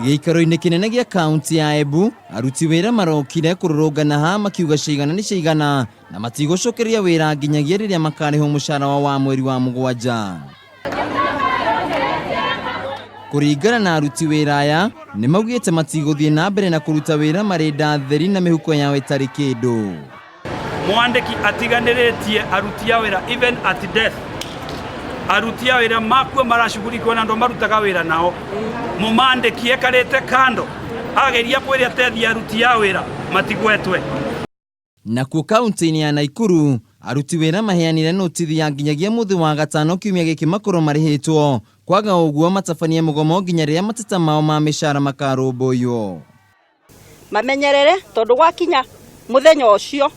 Gĩikaro-inĩ kĩnene gĩa kaunti ya Embu, aruti wĩra marokire kũrũrũngana haha makiuga ciigana nĩ ciigana na matigũcokeria wĩra nginyagia rĩrĩa makarĩhwo mũcara wao wa mweri wa mũgwanja. Kũringana na aruti wĩra aya, nĩ maugĩte matigũthiĩ na mbere na kũruta wĩra marĩ nda theri na mĩhuko yao ĩtarĩ kĩndũ. Mwandĩki atiganĩrĩtie aruti a wĩra even at death. Aruti a wĩra makua maracugurikwo na andũ marutaga wĩra nao. Mũmandĩki ekarĩte kando ageria kwĩrĩa ateithia aruti a wĩra matigwetwe. Nakuo kaunti-inĩ ya Naikuru, aruti wĩra maheanire notithi ya nginyagia mũthĩ wa gatano kiumia gĩkĩ makorwo marĩhĩtwo, kwaga ũguo matabanie mũgomo nginya rĩrĩa mateta mao ma mĩcara makarũmbũiywo. Mamenyerere tondũ gwakinya mũthenya ũcio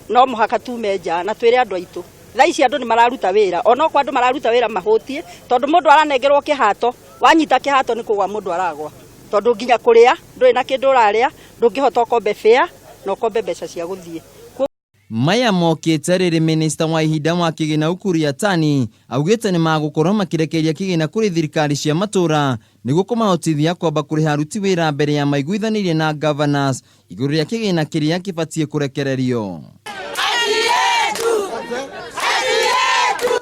no mũhaka tume nja na twĩre andũ aitũ. Thaa ici andũ nĩ mararuta wĩra, onokorwo andũ mararuta wĩra mahũtiĩ, tondũ mũndũ aranengerwo kĩhato, wanyita kĩhato nĩ kũgwa mũndũ aragwa. Tondũ nginya kũrĩa ndũrĩ na kĩndũ ũrarĩa, ndũngĩhota ũkombe fare na ũkombe mbeca cia gũthiĩ. Maya mokĩte rĩrĩ minista wa ihinda wa kĩgĩna Ukur Yatani augĩte nĩ magũkorwo makĩrekereria kĩgĩna kũrĩ thirikari cia matũra nĩguo kũmahotithia kwamba kũrĩha aruti wĩra mbere ya maiguithanĩirie na governors igũrũ rĩa kĩgĩna kĩrĩa kĩbatiĩ kũrekererio.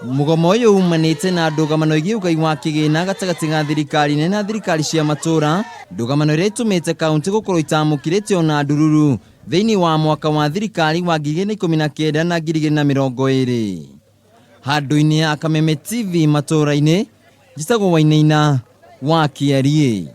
Mũgomo ũyũ umanĩte na ndũgamano ĩgiĩ ũgai wa kĩgĩna gatagatĩ ga thirikari nene na thirikari cia matũra, ndũgamano ĩrĩa ĩtũmĩte kaunti gũkorwo itamũkĩrĩte ona ndururu thĩinĩ wa mwaka wa thirikari wa 2019 na 2020. Handũ-inĩ ya Kameme TV matũra-inĩ, njĩtagwo Wainaina wa Kĩariĩ.